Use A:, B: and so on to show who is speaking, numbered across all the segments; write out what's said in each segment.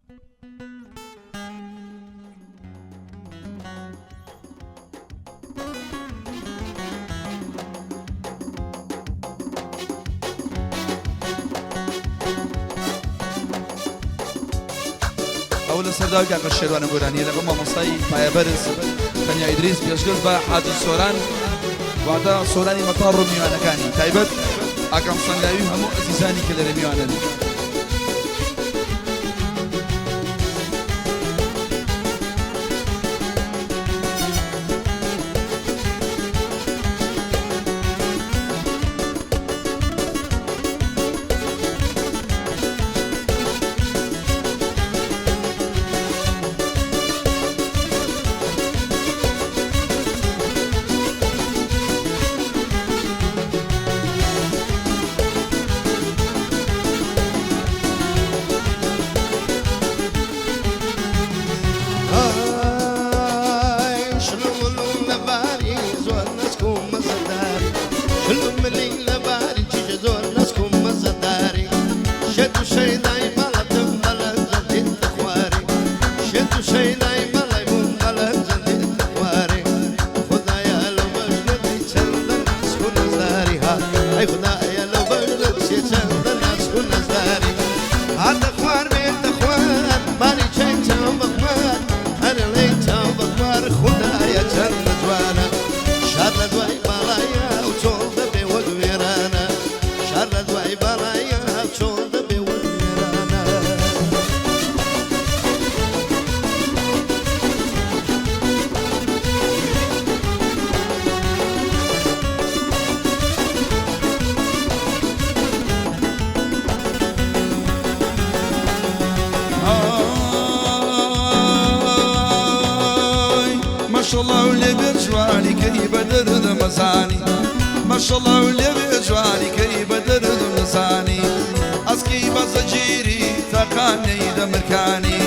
A: ئەوە لەسەر داوای کاکە شێروانە گۆرانیە لەگەڵ مامۆستای پایەبەرز تەنیا ئیدریس پێشکەش بە حاجی سۆران واتە سۆرانی مەتاڕ و میوانەکانی تایبەت ئاکام سەنگاوی و هەموو ئەزیزانی کە لێرە میوانن. مەشەڵا و لێ جوانی کەی بە دەردم مەزانی، مەشەڵا و لێ جوانی کەی بە دەردم نەزانی، ئەسکی بەزەگیری تاقانەی دەمرکانی،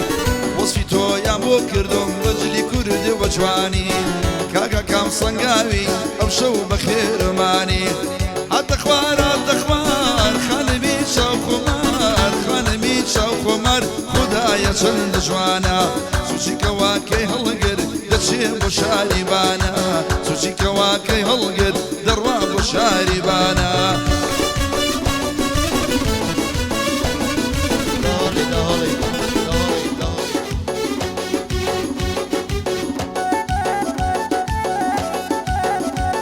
A: وەسفی تۆیان بۆ کردم بەجلی کوردی وە جوانی، کاکە کام سەنگاوی ئەو شەو بەخێرمانی. هاتە خوار هاتە خوار خانمی چاو خۆمار، خانمی چاو خۆمار خودایە چەند جوانە، سوچی کەواکەی هەڵگر دەچێ بۆ شاری بانە، سوچی کەواکەی هەڵگر دەڕوا بۆ شاری بانە.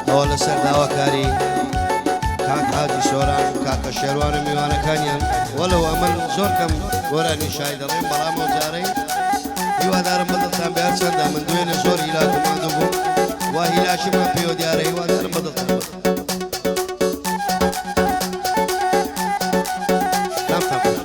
B: ئەوە لەسەر داواکاری کاک حاجی سۆران و کاکە شێروان و میوانەکانیان، وەلەو ئەمن زۆر کەم گۆرانی شای دەڵێم، بەڵام ئەو جارەی هیوادارم بەدڵتان بێ، هەرچەندە من دوێنێ زۆر هیلاک و ماندوو بووم و هیلاکیمان پێوە دیارە، هیوادارم بەدڵتان بێ. کامتان خۆش؟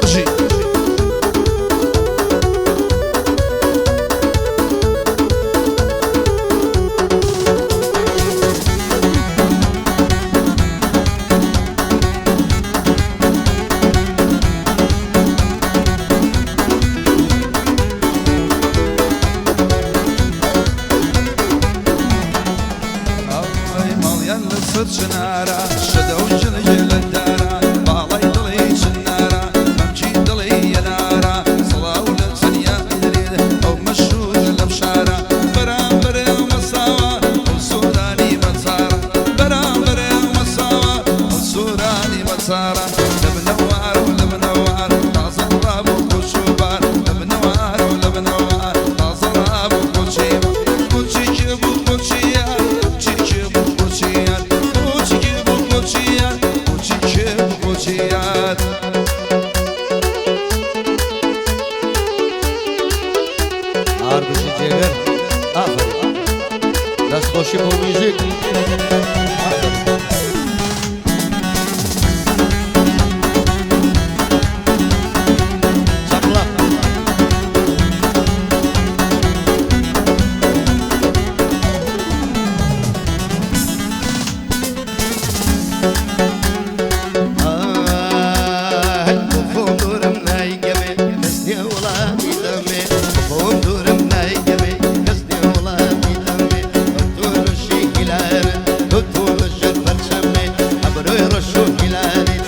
A: بژی. ئای ماڵیان لەسەر چنارە، شەدە و جلگێ لە دارە، باڵای دڵی چنارە، مەمکی دڵی یەنارە، سڵاو لە تەنیا ئەدرێت ئەو مەشهورە لەم شارە، بەرامبەر مەساوە ئەو سۆرانی مەتارە، بەرامبەر مەساوە ئەو سۆرانی مەتارە، لە بنەوار و لە بنەوار تازە ڕابوو کۆچوبار، لە بنەوار و لە بنەوار تازە ڕابوو کۆچیبار، کۆچی کێ بوو کۆچیار، کۆچی کێ بوو کۆچیار، کۆچی کێ بوو کۆچیار.
B: میوزیک. چەقڵە. ئای خۆم دوورم نایگەمێ، کەس نییە وڵامی دەمێ. خۆم دوورم نایگەمێ، کەس نییە وڵامی دەمێ. تۆ ڕەشی هیلارت، تۆ لەژێر پەرچەمێ. ئەبرۆی ڕەش و هیلارت،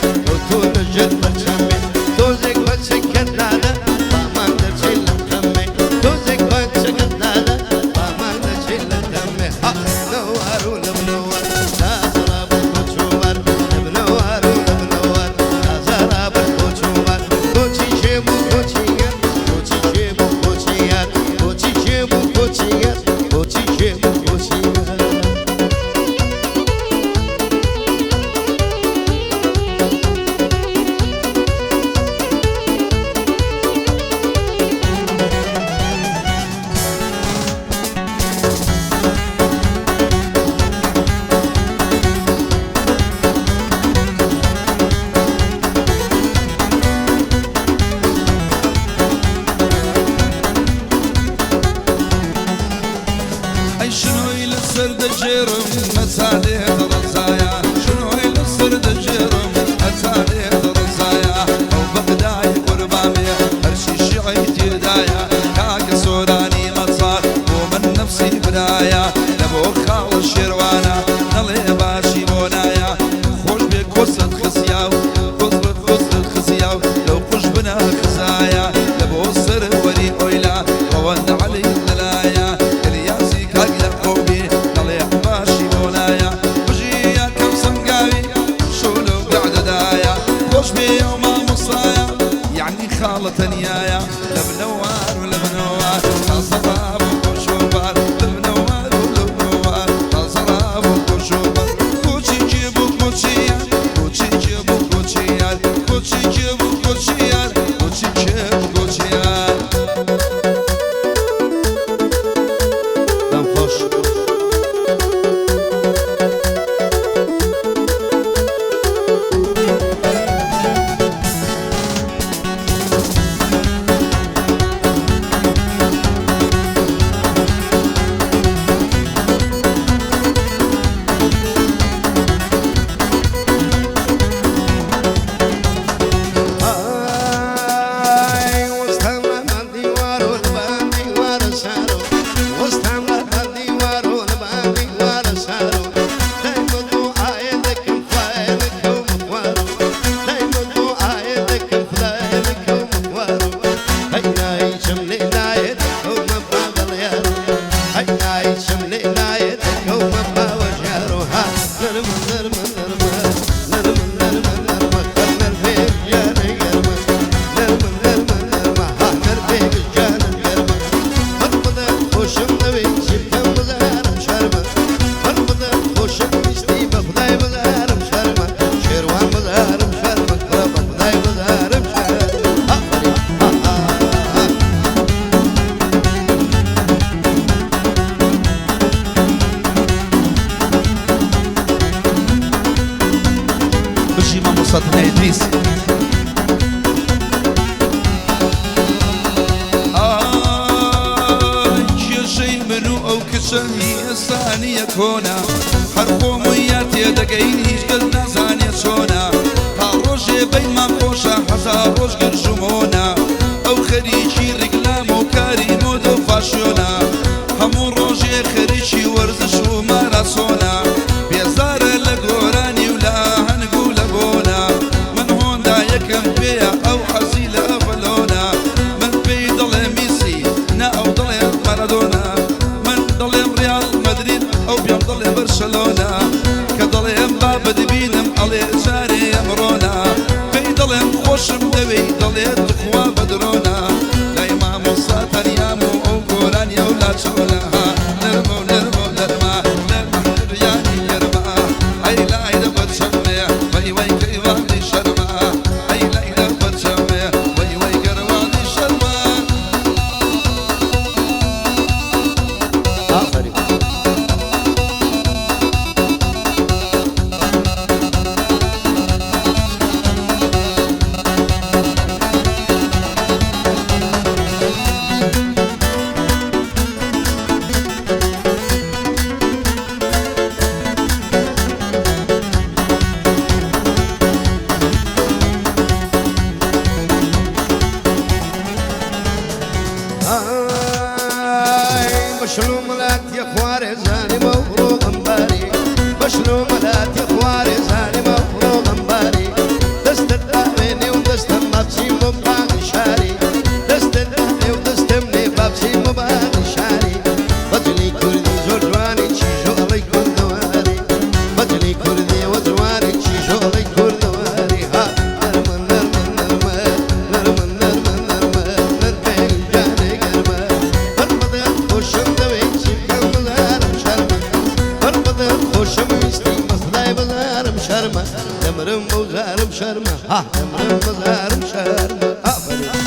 B: تۆ لەژێر پەرچەمێ. تۆزێک بەچەکەت نادە، بامان دەچێ لەم خەمێ. تۆزێک بەچەکەت نادە، بامان دەچێ لەم خەمێ. ها نەوار و لەبنەوار، نازرا بە کۆچوار. لەبنەوار و لەبنەوار، نازرا بە کۆچوار. کۆچی شێب و کۆچی یار، کۆچی شێب و کۆچی یار، کۆچی شێب و کۆچی یار، کۆچی شێب و کۆچی یار.
A: ئەی شنۆی لەسەر دەژێرم مەسالێت ڕزایە، شنۆی لەسەر دەژێرم ئەسالێت ڕزایە. ئەو بەغدای قوربامێ هەرچی شیعی تێدایە، کاکە سۆرانی مەسار بۆ من نەفسی برایە. لە بۆ خاڵە شێروانە نەڵێ باشی بۆ نایە. خۆش بێ کۆسەت خزیا و خۆزرت خۆزرت خزیا و لەو قوش بنا خزایە. لە بۆ سەروەری ئۆیلا ڕەوەند عەلی لەلایە، ئەلیاسی کاک یەعقوبی نەڵێ باشی بۆ نایە. بژی یاکەم سەنگاوی شۆلە و گەعدەدایە، خۆش بێ ئەو مامۆسایە یعنی خاڵە تەنیایە. لە بنەوار و لە بنەوار تازەڕاب و کۆشۆبار، لە بنەوار و لە بنەوار تازەڕاب و کۆشۆبار. کۆچی کێ بوو کۆچی یار، کۆچی کێ بوو کۆچی یار، کۆچی کێ بوو کۆچی یار، کۆچی کێ بوو کۆچی یار.
B: دەم خۆش. ئای وەستام لە دیوار و لەبان دیوارە سارۆ، وەستام لە دیوار و لەبان دیوارە سارۆ. دایمە دوعایە دەکەم خوایە نەکەومە خوارۆ، دایمە دوعایە دەکەم خودایە نەکەومە خوارۆ. هەی نایچم لێ نایە دەکەومە باوەڵیارۆ، هەی نایچم لێ نایە دەکەومە باوەژیارۆ. ها نەرمە نەرمە نەرمە نەرمە نەرمە نەرمە خەر نەرمێ گیانە گەرمە، نەرمە نەرمە نەرمە ها نەرمێ گیانە گەرمە. فەرمودە خۆشم دەوێ چی بکەم بزارم شەرمە، فەرمودە خۆشم ویستی بە خودای بزارم شەرمە. شێروان بزارم شەرمە، کوڕە بە خودای بزارم شەرمە. ئافەرین ها ها ها.
A: بژی مامۆستا تەنیا ئیدریس. ئای کێشەی من و ئەو کچە ئێستا نییە کۆنا، هەر خۆم و یا تێدەگەین هیچ کەس نازانێ چۆنە. تا ڕۆژێ بەینمان خۆشە هەزار ڕۆژ گرژومۆنە، ئەو خەریکی ڕیکلام و کاری مۆدە و فاشیۆنە. هەموو ڕۆژێ خەریکی وەرزش و ماراسۆنە، بێزارە لە گۆرانی و لە ئاهەنگ و لە بۆنە. من هۆندا یەکەم پێیە ئەو حەزی لە ئەڤەلۆنە. من پێی دەڵێم میسی نا ئەو دەڵێ مارادۆنا. من دەڵێم ڕیال مەدرید ئەو پێم دەڵێ بەرشەلۆنا. کە دەڵێم با بەدبینم ئەڵێ جارێ ئەمڕۆنا. پێی دەڵێم خۆشم دەوێی دەڵێ تخوا بەدرۆنا. لای مامۆستا تەنیام و ئەو گۆرانی ئەو لاچۆنە. نەرمە و نەرمە و نەرمە نەرمە ریانی گەرمە. ئەی لای دە بەچەمێ وەی وەی کەیوانی شەرمە، ئەی لای دە بەچەمێ وەی وەی گەروانی شەرمە.
B: ئافەرین. بڕ بەدەم خۆشم ویستی بە خودای بەزارم شەرمە دەمرم بەو زارم شەرمە ها دەمرم بەزارم شەرمە ئافەرین.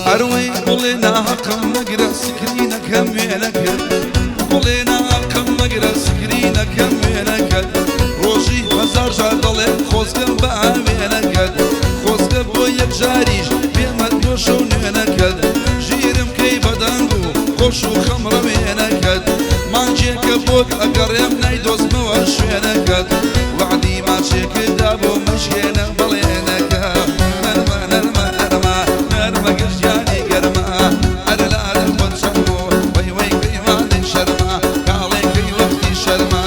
A: ئەروەی گوڵێ ناحەقم مەگرە سکرینەکەم وێنەکرد گوڵێ ناحەقم مەگرە سکرینەکەم وێنەکرد ڕۆژی هەزار جار دەڵێم خۆزگەم بە ئاوێنەکەت خۆزگە بۆ یەک جاریش بێمە دۆشە و نوێنەکەت ژیرم کەی بەدەنگ و خۆش و خەمڕەوێنەکەت مانگێکە بۆت ئەگەڕێم نایدۆزمەوە شوێنەکەت وەعدی ماچێکت دا بۆ مەشکێنە بەڵێنەکە نەرمە نەرمە نەرمە نەرمە گژیانی گەرمە ئەرە لارە خۆت چەمۆ وەی وەی کەی وادەی شەرمە کاڵێ کەی وەختی شەرمە.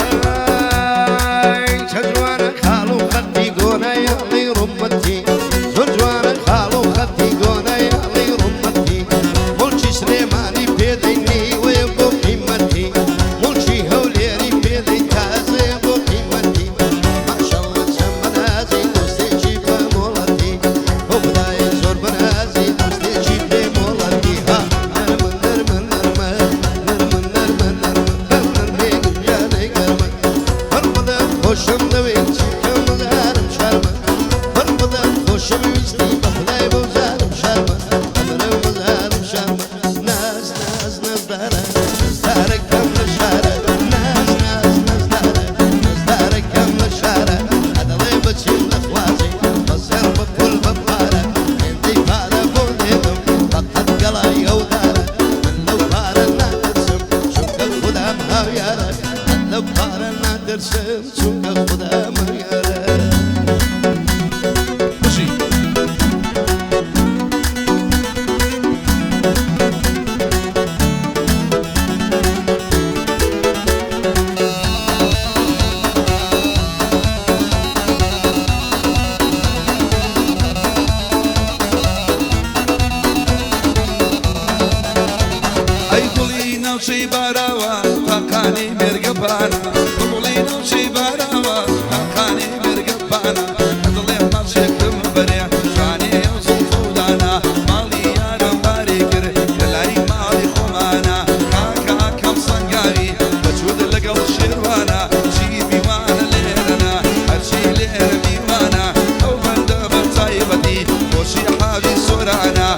B: ئای چە جوانە خاڵ و خەتی گۆنای ئەڵی ڕوومەتی زۆر جوانە خاڵ و خەتی گۆنای ئەڵی ڕوومەتی مڵکی سلێمانی پێدەی نیوەیە بۆ قیمەتی مڵکی هەولێری پێدەی تازەیە بۆ قیمەتی ماشەڵڵا چەند بەنازی دۆستێکی بە مۆڵەتی بۆ خودایە زۆر بەنازی دۆستێکی پێ مۆڵەتی ها نەرمە نەرمە نەرمە نەرمە نەرمە نەرمە نەرمێ گریانەی گەرمە بڕ بدە خۆشم دەوێت چیکەم بەزارم شەرمە بڕ بدە خۆشم ویستی بە خودای بەو زارم شەرمە ئەمرم بەزارم شەرمە ناز ناز نازدارە نازدارەکەم لە شارە ناز ناز نازدارە نازدارەکەم لە شارە ئەدەڵێ بچیم دەخوازی بە زێڕ بە پول بە پارە هێندەی پارە بۆ دێنم بەقەد گەڵای ئەو دارە من لەو پارە ناترسم چونکە خودام هاویارە من لەو پارە ناترسم چونکە خودام هاویارە.
A: بژی. ئەی گوڵی ناوچەی باراوە تاقانەی مێرگەپانە گوڵی ناوچەی باراوە تاقانەی مێرگەپانە دڵێ ماچێکم بەرێ جوانێ ئەو زوڵفەودانا ماڵی یارم بارێ کرد لە لای ماڵی خۆمانە کاکاکەم سەنگاوی بەچوود لەگەڵ شێروانە چی میوانە لێرەنا هەرچی لێرە میوانە ئەو بەندە بە تایبەتی خۆشی حاجی سۆرانە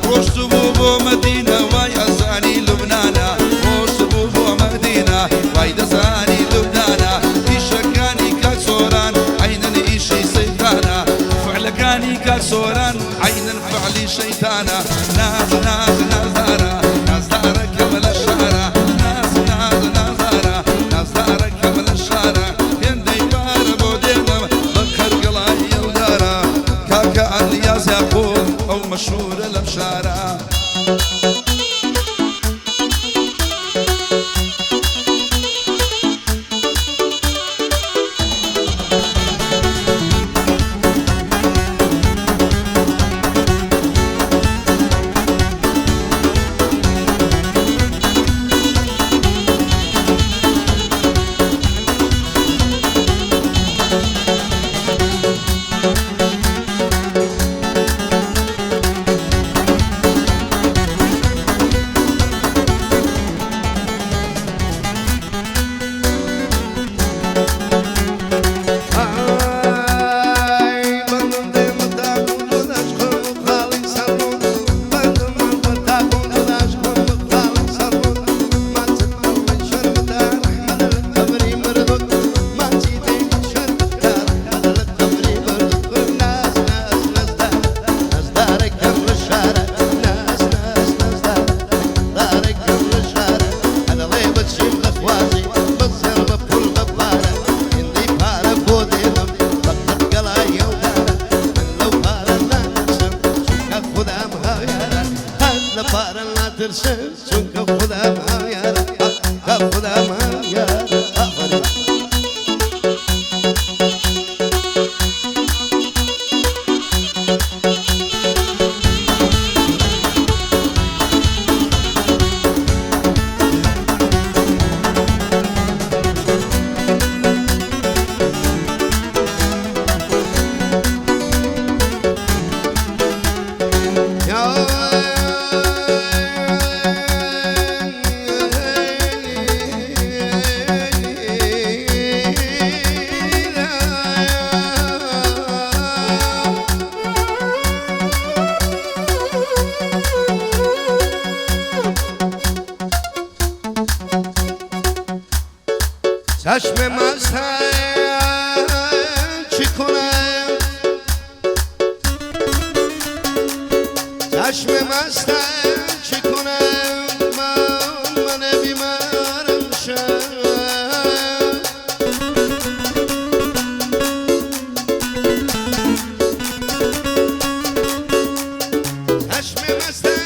A: ڕۆشت بوو بۆ مەدینە وای ئەزانی لوبنانە ڕۆشت بوو بۆ مەدینە وای دەزانی لوبنانە ئیشەکانی کاک سۆران عەینەن ئیشی سەیتانە فعلەکانی کاک سۆران عەینەن فعلی شەیتانە ناز ناز نازدارە نازدارەکەم لە شارە ناز ناز نازدارە نازدارەکەم لە شارە هێندەی پارە بۆ دێنم بە قەرگەڵای ئەودارە کاکە ئەلیاس یاقوب ئەو مەشهورە لەم شارە.
B: چشم مستم چی کنم چشم مستم چی کنم من بیمارم شم چشم مستم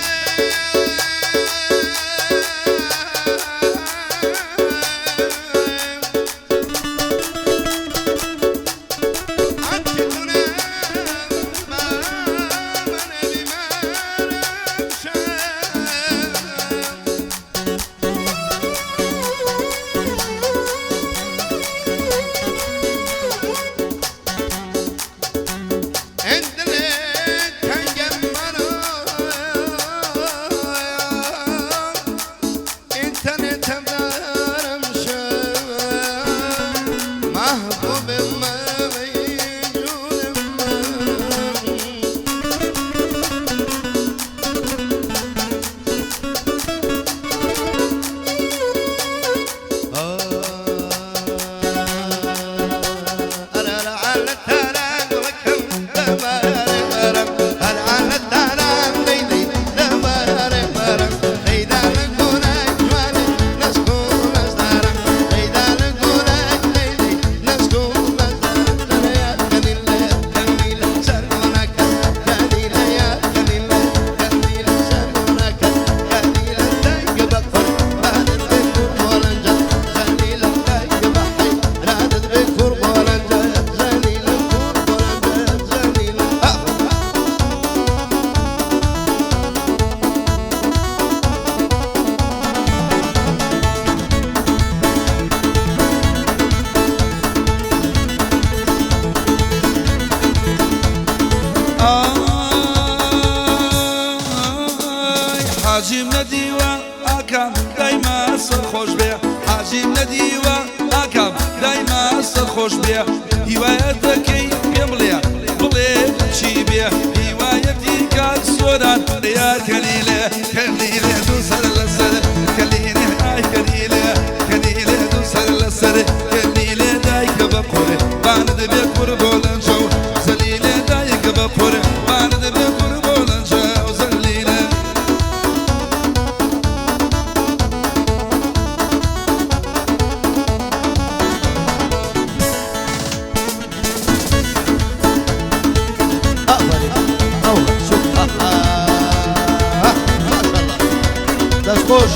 A: حاجیم نەدیوە ئاکام دایما سەرخۆش بێ حاجیم نەدیوە ئاکام دایما سەرخۆش بێ هیوایەتەکەی پێم بڵێ بڵێ چی بێ هیوایەتی کاک سۆران یار کەلیلێ کەلیلێ دوو سەر لەسەر کەلیلێ ئای کەلیلێ کەلیلێ دوو سەر لەسەر کەلیلێ دایکە بە قورێ بانە دەبێ کوڕ بۆ لەنجە و زەلیلێ دایکە بە قورێ بانە دەبێ کوڕ بۆ لەنجە و زەلیلێ.
B: دەستخۆش.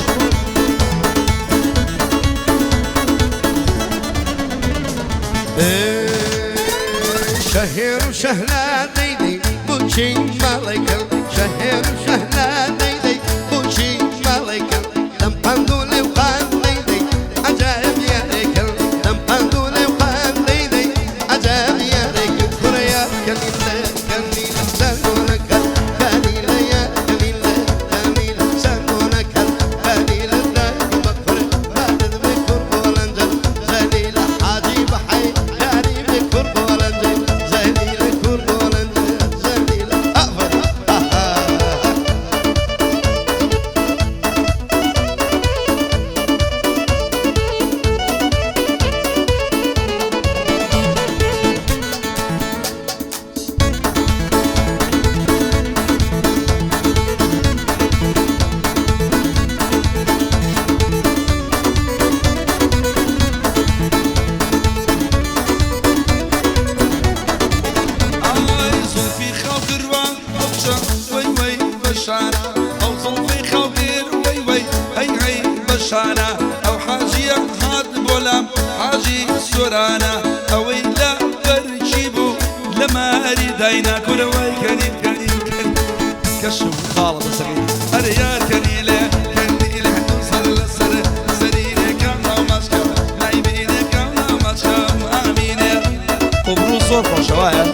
B: شهر وشهلا ديدي بوشي مالك شهر وشهلا ديدي بوشي مالك دم قندولي وقان ديدي عجاب يا ريكل دم قندولي وقان ديدي عجاب يا ريكل كريا كليلة كليلة سنونك كليلة يا كليلة كليلة سنونك كليلة دايك بكر بعد بكر ولنجل زليلة حاجي بحي داري بكر ولنجل زليلة كر ولنجل زليلة أفر.
A: ئای زوڵفی خاوکردوە ئەو کچە وەی وەی بەشانە ئەو زوڵفی خاوکرد وەی وەی هەی هەی بەشانە ئەو حاجیە هات بۆ لام حاجی سۆرانە ئەوەی لە بەرکی بوو لە ماری داینا کورە وای کەریم کەریم کەریم کەشم خاڵە دەسەکەی ئەرێ یار کەلیلێ کەلیلێ دوو سەر لەسەر سەرینێکم ناو ماچکەم نایبینێکم ناو ماچکەم ئامینێ. قوبڕوو زۆر خۆشە وایە؟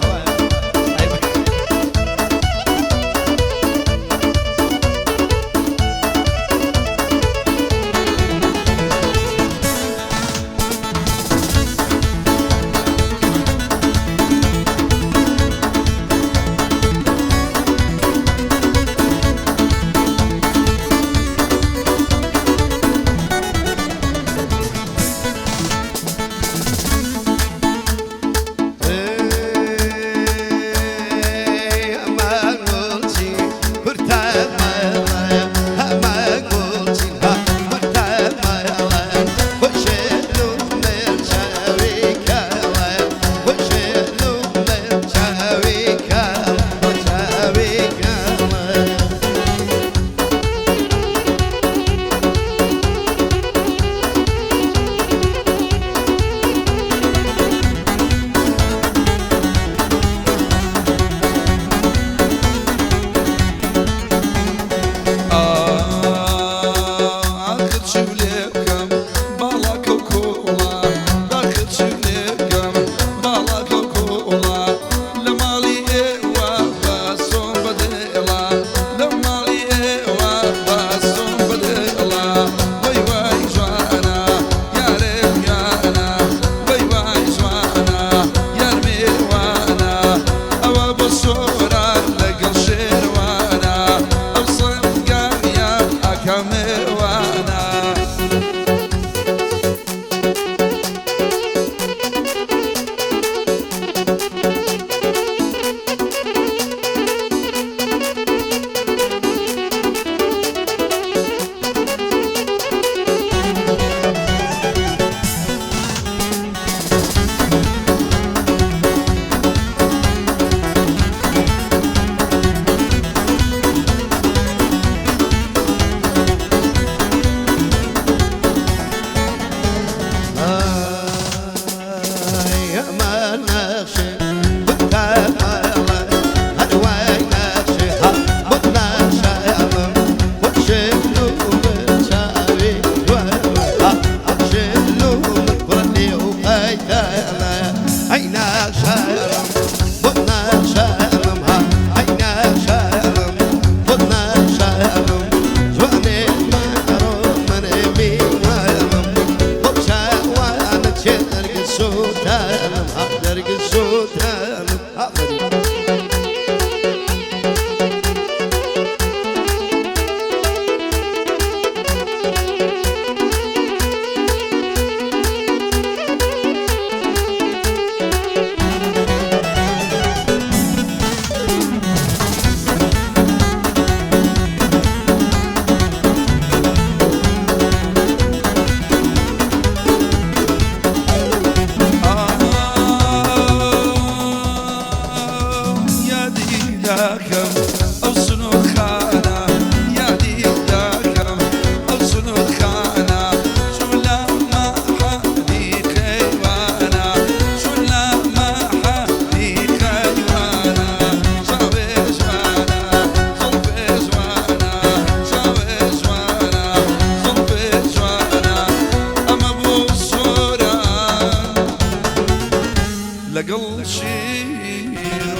B: شایەڵە ئەی ناشایەڵم بۆت ناشایەڵم ها ئەی ناشایەڵم بۆت ناشایەڵم جوانێ مارۆ منێ میوانم بۆ چاوانە چێ دەرگ سووتانم ها دەرگ سووتانم ئافەرین.
A: یادی داکەم ئەو سنوورخانە، یادی داکەم ئەو سنوورخانە، چوو لە مەحەلی خەیوانە، چوو لە مەحەلی خەیوانە، چاوێ جوانە زوڵفێ جوانە، چاوێ جوانە زوڵفێ جوانە، ئەمە بۆ سۆران لەگەڵ شیروان.